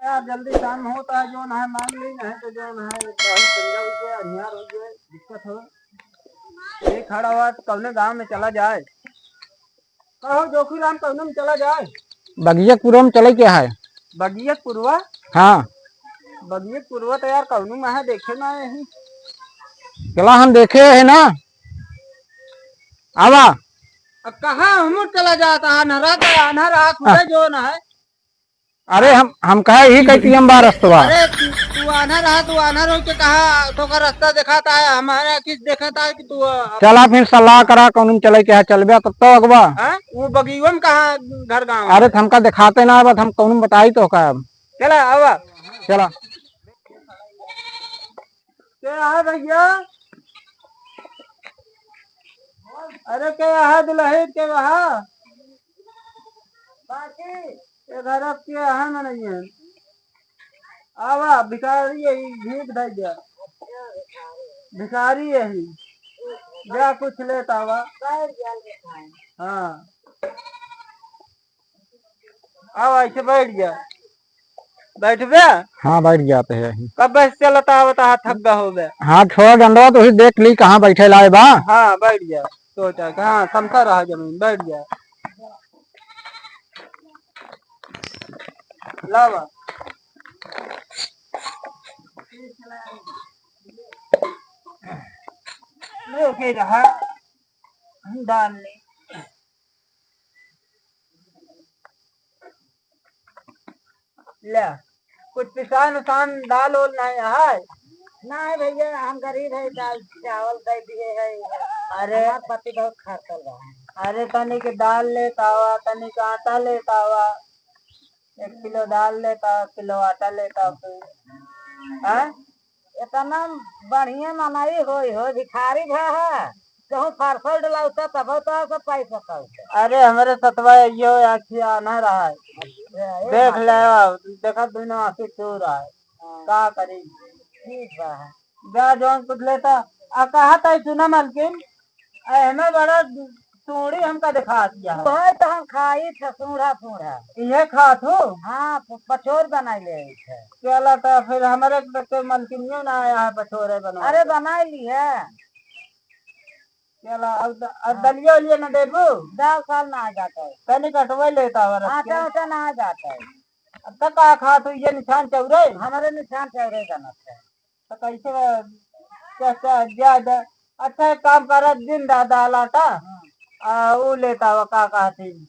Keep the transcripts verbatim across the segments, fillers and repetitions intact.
यार, जल्दी शाम होता है, जौन है मांग ली, नहीं तो जौन है, बहुत ठंडा हो गया, अंधियार हो गया, दिक्कत हो। ये खड़ा हुआ तो कौने गांव में चला जाए? कहो जोखी राम, कौने में चला जाए? बगियकपुरवा में चले के है। बगियकपुरवा? हाँ। बगियकपुरवा तो यार कौनो में है, देखे ना यही। चला, हम देखे है ना। आवा। अब कहाँ हम चला जाता है? नहरा तो आन्हर रहा, खुदे हाँ। जो ना है। अरे हम, हम कहा यही कहती हम बा रस्तवा। अरे तू, तू आन्हर रहा, तू आन्हर हो के कहा तो का रास्ता दिखाता है, हमारा किस दिखाता है कि तू, अ, चला फिर सलाह करा, कौन चले के है, चलबे तब तो अगवा। हाँ? वो बगियो में कहाँ घर गाँव है? अरे तो हमका दिखाते ना, बस हम कौन बताई तो का अब। चला, आवा। चला। क्या है भैया? अरे क्या है दुल्हन के वहाँ? बाकी ये घर अब के यहाँ में नहीं है। आवा, भिखारी यही, भीख दे दिया। भिखारी यही। जा कुछ लेत आवा। हाँ। आवा, ऐसे बैठ जा। बैठबे? हाँ, बैठ जाते हैं। कब से चलता आवता है, थक गए होबे। हाँ, छोड़ा डंडवा तो ही देख ली, कहाँ बैठे लाए बा। हाँ, बैठ जा। सोचा कि हाँ, समसा रहा जमीन, बैठ जा। लावा। ले, ओके रहा। हम डाल ले। ले, कुछ पिसान उसान दाल ओल नहीं है? नहीं भैया, हम गरीब है, दाल चावल दे दिए है। अरे, हमार पति बहुत खर्चल बा। अरे, तनिक दाल लेत आवा, तनिक आटा लेत आवा, एक किलो दाल लेत आवा, किलो आटा लेत आवा तू। हाँ? इतना बढ़िया मनई होई हो, भिखारी भा है, कहूँ parcel डलाउता तब तो सब पैसा पाउता। अरे, हमरे सतवा यो आखी आना रहा है। अच्छा, ये देख बात ले, है। देखा दुनो आँखी चूर है। हाँ। का करी? ठीक बा। जा जौन कुछ लेता। आ, कहा था सुना मलकिन, एहमे बड़ा सूढ़ी हमका दिखा दिया है। वही तो हम खाई थे, सूढ़ा सूढ़ा। इहे खात हो? हाँ, प-, पचोर बनाई ले आई थे। चला तो फिर हमरे तो कोई मलकिनियो ना आया है पचोरे बनवा अरे के। बनाई ली है। चला, अब द-, अब हाँ। दलिया उलिया न देबू? दाल साल ना आ जाता है। तनी कटवे लेता हो आटा रस्ते। उटा ना आ जाता है। अब तक का खात हो ये निशान चौरे? हमारे निशान चौरे का ना है। तो कैसे बा? क्या, क्या, ज्यादा? अच्छा, एक काम करा, दिन दा-, दाल आटा, हाँ। आ, ऊ लेता हुआ, का कहती,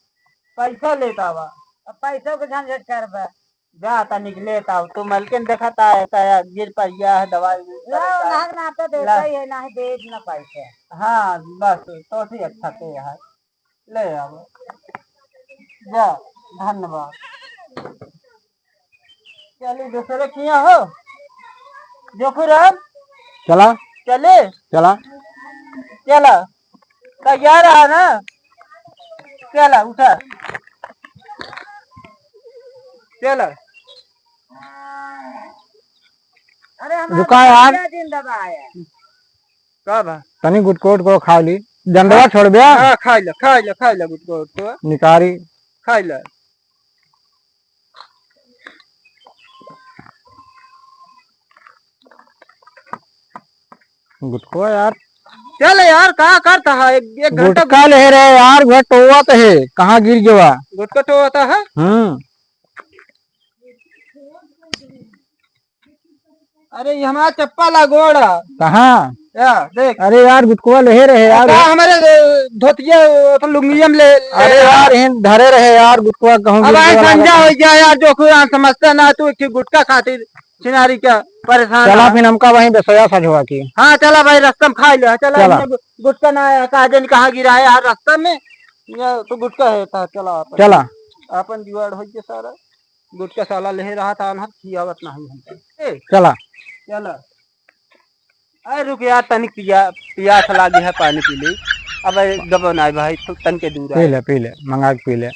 पैसा लेता हुआ। अब पैसों के झंझट करबे। जा, तनिक लेता हूँ, तू मलकिन देखता है, का गिर पड़िया है, दवाई उवाई ला, करता है। ना, ना, तो देता ला। ही है, ना ही देत, ना पैसे। हाँ, बस, तो ही अच्छा के है। ले आओ। जा, धन्यवाद। चली दूसरे किया हो। जोखू राम। चला। चले। चला। चला। तैयार रहा ना। चला, उठा। चला। अरे हमारा रुका यार। भैया जिंदाबाद है। का बा? तनी गुटको उटको खा ली, डंडवा हाँ? छोड़ बे। हाँ, खाई ले, खाई ले, खाई ले गुटको उटको। निकारी। खाई ले। गुटको यार। चल यार, का करता है? एक, एक घंटा गुटका ले रहे यार, वह टोवत है, कहाँ गिर गवा? गुटका टोवता है? हम्म। अरे, ये हमारा चप्पल आ गोड़। कहाँ? या, देख। अरे यार, गुटकुआ लेहे रहे यार। का हमारे, ए, धोतिया, अपन लुंगिया में ले, ले अरे रहा। यार, इहें धरे रहे यार, गुटकुआ कहूँ अब गिर आए गया संझा लागत। हो गया यार, जो कोई समझता ना, तू एक गुटका खातिर छिनारी क्या परेशान चला है। फिर हमका वहीं बेसोया सजवा की। हाँ, चला भाई, रास्ता में खा ले, चला, चला। इन्हें गु-, गुटका ना है, कहा जन कहाँ गिरा है यार रास्ता में, ये तो गुटका है, था, चला अपन। चला। अपन जुगाड़ हो गया सारा। गुटका साला लेहे रहा था, अनहर खियावत नहीं हमको। ए, चला। चला। अरे रुक यार, तनिक पिया-, पियास लागी है, पानी पी ले। अबे गबो नाई भाई, तू तन के दूर पी आए। ले, पी ले, मंगा के पी ले।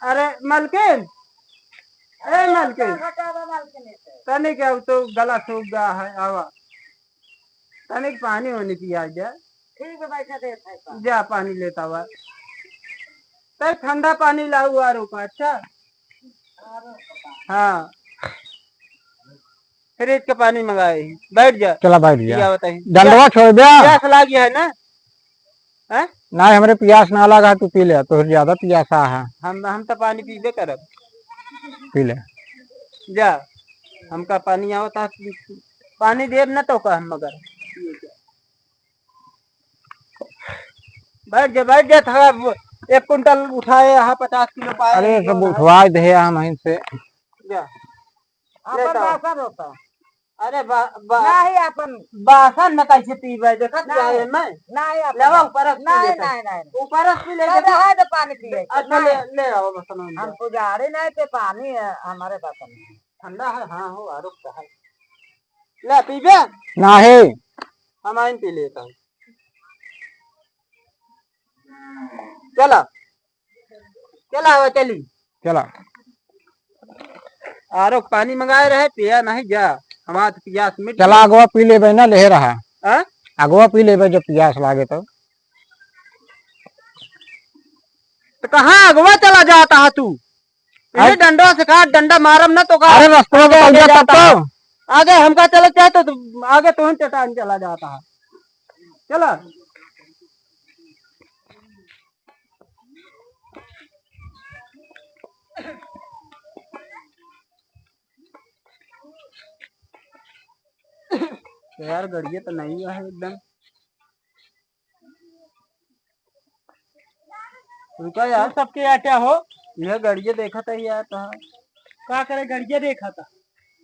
अरे मलकिन, ए मलकिन, तनिक अब तो गला सूख गया है, आवा। तनिक पानी वानी पिया जा। ठीक है, बैठा दे, भाई साहब। जा पानी लेता हुआ। तै ठंडा पानी लाऊ आरो का, अच्छा? आरो का पानी। हाँ। फ्रिज के पानी मंगाए ही। बैठ जा। चला बैठ जा। पिया बताई। डंडवा छोड़ दे। प्यास लागी है ना? हैं? ना, हमरे पियास ना लगा, तू पी ले, तोहर ज्यादा पियासा है। हम, हम तो पानी पीबे करब। पी ले। जा, हमका पानी आवता, पानी देब ना तो का हम मगर। बैठ जा, बैठ जा, थोड़ा वो एक कुंटल उठाए, यहाँ पचास किलो पाए, अरे, ये सब वाला है। उठवा दे हम यहीं से। जा। ले अपन तो। बासन होता। अरे बा-, बा-, नहीं अपन। बासन में कैसे पीबे? देखत नहीं। क्या है मैं? नहीं अपन। लेवा ऊपर से पी नहीं, लेता। नहीं, नहीं। ऊपर से पी ले, तो देखो। रहा दे पानी पिए। अच्छा, नहीं। ले, ले आओ बासन में। हम पुजारी नहीं थे, पानी है हमारे बासन में। ठंडा है? हाँ हो, आरोप तो है। ले पीबे? नहीं। हम आइन पी लेता हूँ। चला, चला, आवा, चली। चला। आरो पानी मंगाए रहे, पिया नहीं जा, हमार तो पियास मिट चला, गई। अगवा पी लेबे ना, लेहे रहा। हाँ? अगवा पी लेबे, जब पियास लागे तो। तो कहाँ अगवा चला जाता है तू? इन्हें अब डंडा से काट, डंडा मारम ना तो का अरे, रस्ता में आगे, तो आगे जा जाता तब है। तो। आगे हमका चला चाहे तो तू, आगे तो हम चटान चला जाता है। चला। यार, गड़िया तो नहीं है एकदम। रुका यार। तू सबके आटे हो? यह गड़िया देखा था यार, कहाँ? का करे, गड़िया देखा था?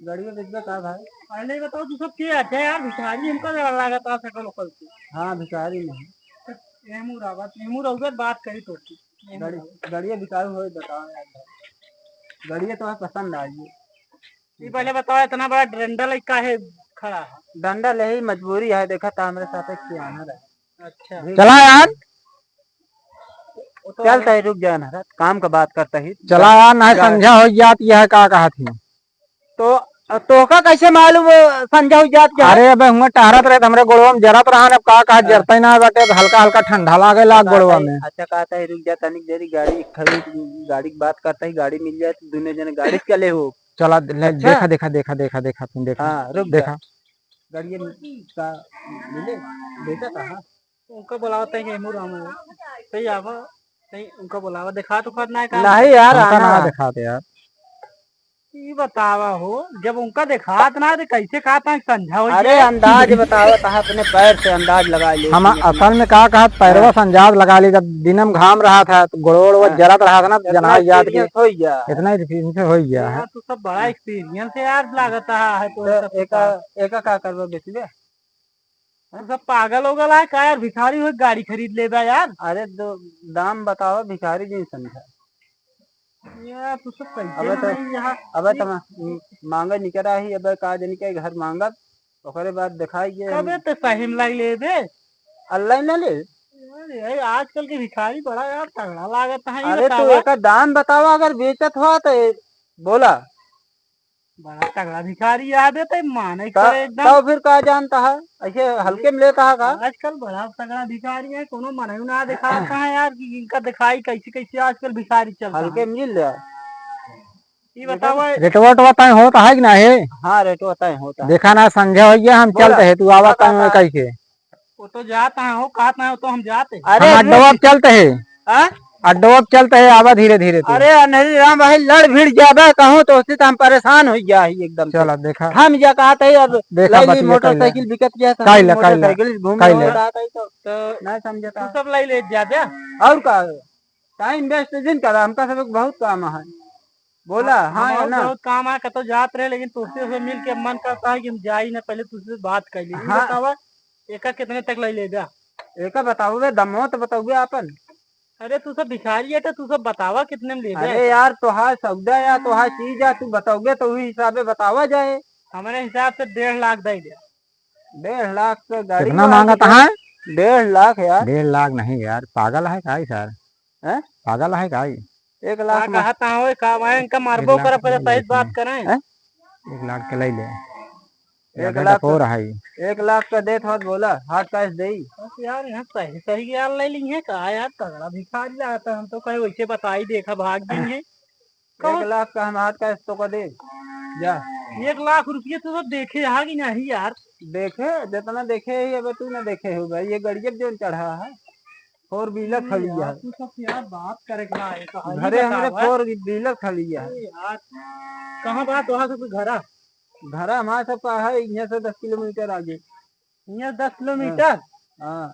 गड़िया देखबे का भाई? पहले ही बताओ, तू सब के आटे यार, भिखारी हमका लगा, लागत आ सकल ओकर से। हाँ, भिखारी नहीं। एमू रावत, एमू रउबे बात करी तो की। एमू गड़ी-, रावत। गड़िया भिखारी होए, बताओ यार। गड़िया तो पसंद आई है। ये पहले बताओ, इतना बड़ा डंडा लेके काहे खड़ा है? डंडा ले ही मजबूरी है, देखा था हमरे साथ एक सियाना रहा। अच्छा। चला यार। वो तो चलता है, रुक जा ना, काम का बात करता ही। चला यार, नहीं गाड़ी संझा हो जात, यह का कहा थी? तो तोहका कैसे मालूम वो संझा हो जात क्या? अरे अबे हुआ टहरत रहे, हमरे गोड़वा में जरत रहा, अब का कहा हाँ। जरता ही ना बाटे, अब हल्का हल्का ठंडा लागे लाग कहता गोड़वा है, में। अच्छा कहता है, रुक जा तनिक देरी, गाड़ी खड़ी, गाड़ी की बात करता ही, गाड़ी मिल जाए तो दोनों जने गाड़ी से चले हो। चला, ले, अच्छा। देखा, देखा, देखा, देखा, देखा, तुम देखा। हाँ, रुक जा। देखा। गाड़ी में का मिले, बेटा कहाँ? उनका बुलावा तई हेमू राम है। तई आवा, तई उनका बुलावा, दिखात उखात ना है का? नहीं यार, उनका आना ना है। दिखाते यार। ई बतावा हो, जब उनका दिखात ना है तो कैसे कहता है संझा हो अरे जाए? अंदाज बतावा, तहा अपने पैर से अंदाज लगा ले हम कि इतना असल में का कहत, पैरवा हाँ। से अंदाज लगा ली, जब दिनम घाम रहा था तो गोड़वा हाँ। जरत रहा था ना, तो इतना जना याद experience कि हो गया है। इतना experience हो गया है। यार, तू सब बड़ा experience है यार, लागत है, है तो तो सब एका, एका का करबा बेचबे? तू सब पागल हो गला है का यार? भिखारी हो गाड़ी खरीद लेबा यार। अरे दो दाम बताओ, भिखारी जी समझा। यार तू सब कैसे अबे तो, नहीं यहाँ अबे तो मा-, मांगे निकरा ही, अबे का जनी के घर मांगब, ओकरे बाद दिखाई के कबे तो सही में लाई लेबे। अल्लाह ही ना ले। अरे यार, आजकल के भिखारी बड़ा यार तगड़ा लागत है, ये अरे तू बतावा। एकर दाम बतावा, अगर बेचत हो तो ए-, बोला। बड़ा तगड़ा भिखारी याद है, ते माने का, करे एकदम। तो फिर का जानता है, ऐसे हल्के में लेता है का? आजकल बड़ा तगड़ा भिखारी है, कोनो मनई ना दिखाता है यार कि इनका दिखाई कैसे कैसे आजकल भिखारी चलता हल्के है। में मिल ले। ये बतावा। रेटवा वेटवा तय होता है कि ना है? हाँ, रेटवा तय होता है। देखा ना, संझा हो गया, हम बोला। चलते हैं, तू आवा हाँ, तय हाँ। कैसे? वो तो जात है हो, कहत है हो तो हम जाते हैं। अरे हम अड्डवा पे चलते हैं। हाँ? अड्डवा पे चलते हैं, आवा धीरे धीरे तू। अरे अनहरी राम भाई, लड़ भिड़ जाबे कहूँ तो उससे तो हम परेशान हो गया ही एकदम से। चला देखा। हम जा कहत है अब देखा लाई ली बतिया मोटरसाइकिल कइला। बिकत गया था, कइला, कइला। मोटरसाइकिल घूम कइला। रहा था तो, तो ना समझता। तू सब लाई ले जाबे। और का? टाइम वेस्ट जिन करा, हमका सब बहुत काम है। बोला, हाँ, हाँ, या हमार ना? बहुत काम है, कतो जात रहे, लेकिन तुझसे से मिल के मन करता है कि हम जाई ना, पहले तुझसे बात कर ली। ये हाँ। बतावा, एका कितने तक ले लेबा? एका बताओ बे, दमो तो बताओ बे आपन। अरे, तू सब भिखारी है, तो तू सब बतावा कितने में लेबा? अरे यार, तोहार सौदा या तोहार चीज या तू बताओ बे, तो वही हिसाबे बतावा जाए। हमारे हिसाब से डेढ़ लाख दे दे। डेढ़ लाख का गाड़ी कितना वाला मांगत है? डेढ़ लाख यार। डेढ़ लाख नहीं यार, पागल है का ई सर? हैं? पागल है का ई? एक लाख का मा- कहत है, ओए, का भाई, इनका मारबो एक लाख करब, पहले ले सही लेते बात हैं। करें। हैं? एक लाख के ले ले। एक लाख का, और है। एक लाख का देत होत बोला, हाथ कैसे देई? बस यार, यहाँ सही, सही यार ले ली है का यार, तगड़ा भिखारी लागत है, हम तो कहे वैसे बताई देखा भाग गई है। एक लाख का हम हाथ कैसे तो का दे? जा। एक लाख रुपये तो सब देखे हा कि नहीं यार? देखे, जितना देखे ही, अब तू ना देखे हो भाई, ये गड़िया जोन चढ़ा है, four wheeler अरे खड़ी यार, है। तू सब यार बात करे के बा, ये तो है ही घरे हमरे बतावा। Four wheeler खड़ी है। अरे यार, कहाँ बा तोहार सब घरा? घरा हमारा सब का है, यहाँ से दस किलोमीटर आगे। यहाँ दस किलोमीटर? हाँ।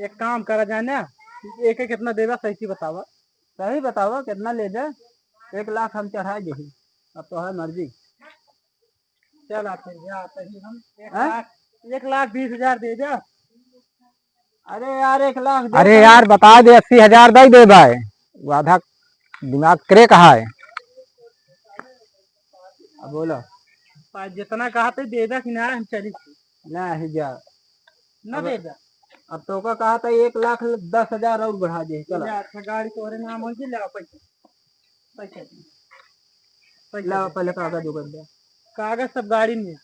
एक काम करा जाए ना, एक एक कितना देबा, सही से बतावा। सही बतावा, कितना ले दे? एक लाख हम चढ़ा दे, अब तो है मर्जी। चला फिर, जा, सही हम एक हैं? लाख, एक लाख बीस हजार दे दे। अरे यार, एक लाख दे अरे तो। यार, बता दे, अस्सी हजार दे दे भाई, वो आधा दिमाग करे कहा है। अब बोलो। पा-, जितना कहा थे दे दे कि ना, हम चली। ना, ही जा। ना अब दे दे। अब तो का कहा था, एक लाख दस हजार और बढ़ा दे, चला। जा, अच्छा, गाड़ी तोहरे नाम हो गई, ले आओ पैसा। पैसा दे। पैसा लाओ, दे। पहले कागज उगज दे। कागज सब गाड़ी में है।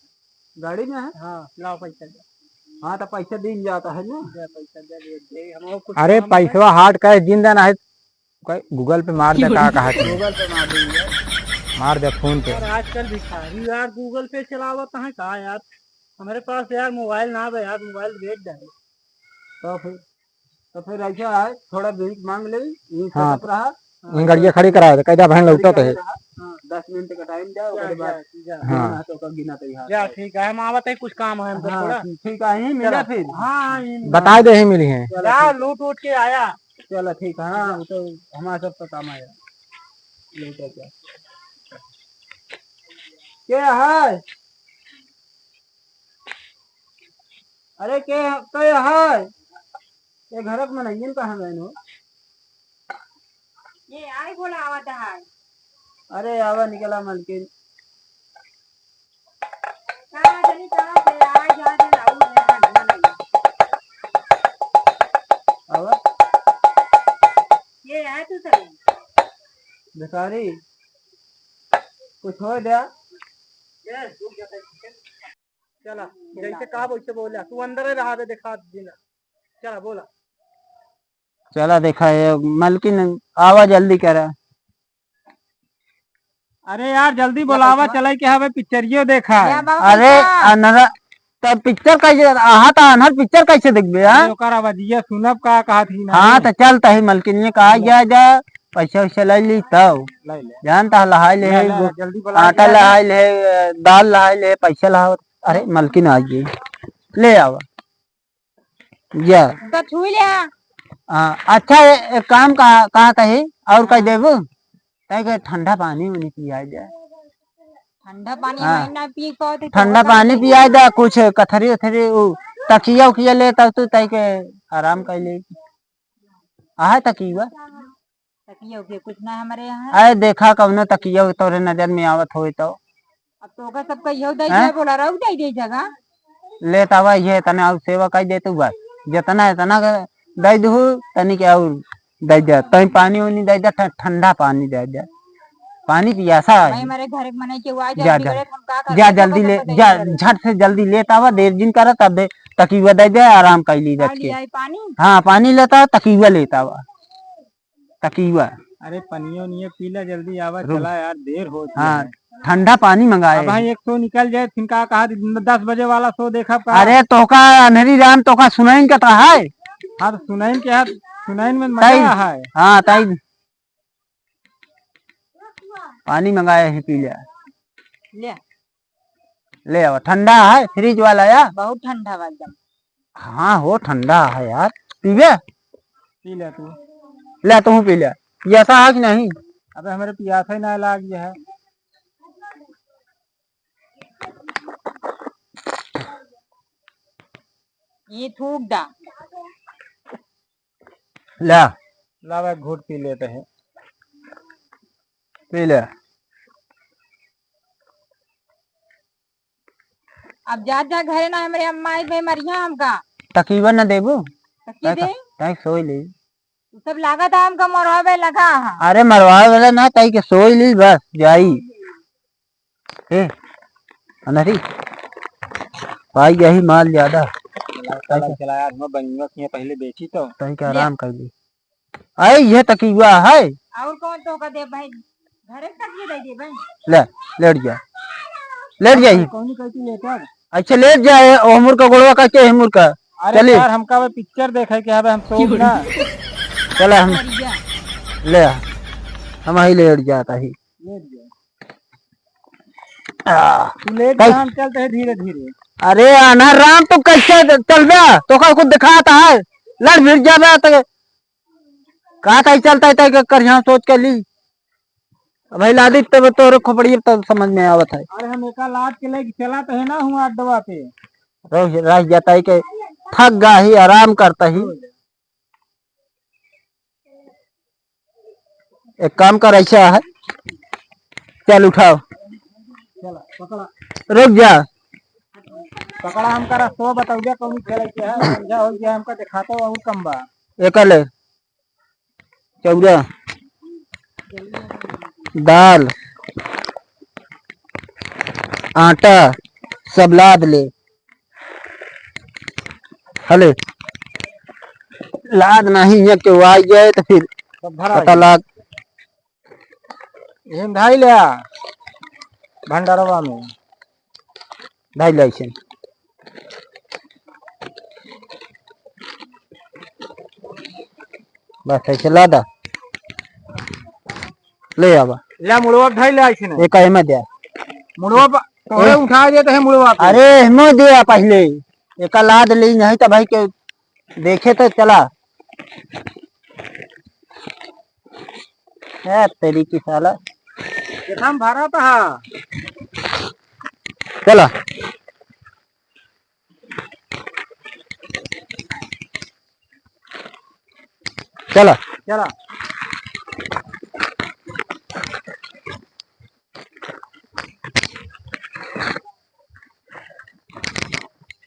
गाड़ी में है? हाँ, लाओ पैसा दे। हाँ, तो पैसा दिन जाता है ना। दे पैसा दे, दे, दे, हम और कुछ अरे, काम है? पैसवा hard cash दिन देना है, कोई Google पे मार दे, का कहा थी? Google पे मार देंगे। मार दे phone पे। यार, आजकल भिखारी यार Google पे चलावत हैं का यार? हमारे पास यार mobile ना बे यार, mobile बेच दे। तो फिर, तो फिर ऐसा है, थोड़ा भीख मांग ले, यहीं हाँ। सटक रहा। वहीं गड़िया खड़ी करा दे, कैदा बहन लौटत है। हाँ, दस मिनट का time जाओ, जा, ओकरे बाद जा, जा। हाँ। गिना तो का गिना तो यहाँ। जा, ठीक है, हम आवत है, कुछ काम है हमको हाँ, थोड़ा। ठीक है, यहीं मिला चलो। फिर। हाँ, हाँ, यहीं मिला। बता दे, यहीं मिली हैं। चलो, जा, ठीक। लूट उठ के आया। चलो, ठीक है, हाँ, वो तो हमारा सब तो काम आया। लूट के। के है? अरे, के, के है? ये घर के मनइयन कहाँ गए हो? ये आए बोला आवत है। अरे, आवा निकला मलकिन। कहाँ जनी कहाँ से आए जा, जा, आऊ रे, आऊ रे। आवा। ये आए तू सरे। भिखारी, कुछ हो गया? चला, जैसे कहा वैसे बोला, तू अंदर ही रहा दे, देखा देना। चला, बोला। चला देखा, ये मलकिन आवा जल्दी करा। अरे यार, जल्दी बोलावा, चला के हवे पिक्चरियो देखा। अरे अनहरा, तब पिक्चर कैसे, आहा ता अनहर पिक्चर कैसे देखबे, हाँ? अरे ओकर आवाजिया सुनब का कहा थी ना। हाँ, तो चल तही मलकिनिया का आ जा, जा, पैसा वैसा ले ली तब। ले ले। जानता है, लहाई ले ले, है, ले, वो जल्दी बोला, आटा ले ले। लहाई ले है, दाल लहाई ले है, पैसा लहाओ। अरे मलकिन आ गई, ले आवा। जा। तो छुई ले। हाँ, अच्छा, ए-, एक काम कहा, कहा तही, और कह देबू? तय के ठंडा पानी उनी पिया जा। ठंडा पानी हाँ। हम ना पी पावत है, ठंडा तो पानी पिया जा, कुछ कथरी उथरी, उ, तकिया उकिया ले, तब तू तय के आराम कर ले। आहा तकिया। तकिया उकिया कुछ ना हमारे यहाँ। अरे देखा, कौनो तकिया तोरे नजर में आवत होई तो। अब तो ओकर सबका इहो दे हैं? दे, बोला रहू दे दे जगह। लेत आवा, ये तने और सेवा कई दे तू बस। जितना इतना के दे दू, तनी के और दे दे। तई पानी उनी दे दे, ठ-, ठंडा पानी दे दे। पानी पियासा भाई, है। हमारे घर के मने के आ जा, जा, जा। बिगड़े हम का जा, करब, जल्दी ओकर ले, सबका जा, दे दे। झट से जल्दी लेत आवा, देर जिन करा, तब दे, तकिया दे दे, आराम कर ली आ बैठ के। लिया है पानी। हाँ, पानी लेता, तकिया लेता आवा। तकिया। अरे पनियो निये पी ले, जल्दी आवा, रुक। चला यार, देर हो हाँ, है। ठंडा पानी मंगाए अब हैं। भाई एक show निकल जाए, फिर का कहा दस बजे वाला show देखब का? अरे तोका अनहरी राम तोका सुनाइन के तो है। हाँ तो सुनाइन के है, सुनाइन में मजा तई, है। हाँ तई पानी मंगाए हैं, पी ले। ले। ले आवा, ठंडा है, fridge वाला या? बहुत ठंडा बा एकदम। हाँ हो, ठंडा है यार, पीबे? पी ले तू। ले तू पी ले। पियासा है कि नहीं? अबे हमरे पियासा ही ना लाग है। ये थूक दा। ला। लावा, एक घूट पी लेते हैं। पी ले। अब जा, जा घरे ना, हमरे अम्मा आई बे मरिया हमका। तकीबा न देबू? तकी तै दे? तै सोई ले। तू सब लागत है हमका मरवावे लगा है। अरे मरवावे वाला ना, तै के सोई ली बस, जाई। ए, अनहरी, पाई यही माल ज्यादा। चला, चला यार, हम बनिया के पहले बेची तो। तई के ले। आराम कर ली। आई, ये तकिया है। और कौन तो का दे भाई? घरे तक ये दे दे भाई। ले, लेट जा। लेट जाई। कौनी कहती लेटर? अच्छा, लेट जाए, ओ मुर का गोड़वा का के है मुर का। अरे चली। यार, हमका अबे पिक्चर देखे के हवे, हम सोब ना। चला हम ले आ। हम ही लेट जाता ही। लेट जा। आ, तू लेट कई- जा, हम चलते हैं धीरे धीरे। अरे अनहर राम, तू कैसे चलबे? तो का कुछ दिखाता है? लड़ भिड़ जाबे तो का था चलता है, तय कर यहाँ सोच के ली। अब भाई लादी तब तोरे खोपड़ी तब समझ में आवत है। अरे हम एका लाद के लेके चला तो है ना हूँ अड्डवा पे। रह, रह जाता है कि थक गा ही, आराम करता ही। एक काम कर, ऐसा है, चल उठाओ। चला, पकड़ा। रुक जा। पकड़ा, हमका रस्तो बताओ जा, कौन खेले के है, समझा हो गया, हमका दिखाता हो और कम बा। एकले चौरा, दाल, आटा, सब लाद ले। हले, लाद नहीं है, केहू आई जाए तो फिर सब भरा पता है। लाग। एहन धाई ले आ, भंडारवा में। धाई ले ऐसे। बस ऐसे लादा। ले आवा। ले मुड़वा धाई ले ऐसे ने। एक एमे दे। मुड़वा प-, तोहरे ए-, उठा दे तो है मुड़वा पे। अरे, एमे दे आ पहले। एक लाद ले नहीं तो भाई के देखे तो चला। है तेरी की साला। कितना भरा था? चला। चला। चला।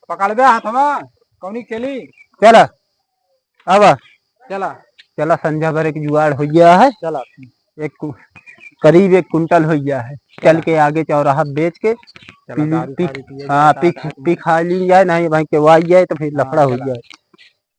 पकड़बे हाथवा, कौनी चली? चला। अब चला। चला, संझा भर एक जुगाड़ हो गया है। चला। एक कु-, करीब एक कुंटल हो गया है। चल चला। के आगे चौराहा बेच के चला, पी, दारू पी, सारू पिए हाँ, जाता पी, है। पी खा ली जाए, नहीं भाई के वाई जाए तो फिर हाँ, लफड़ा हो चला। जाए।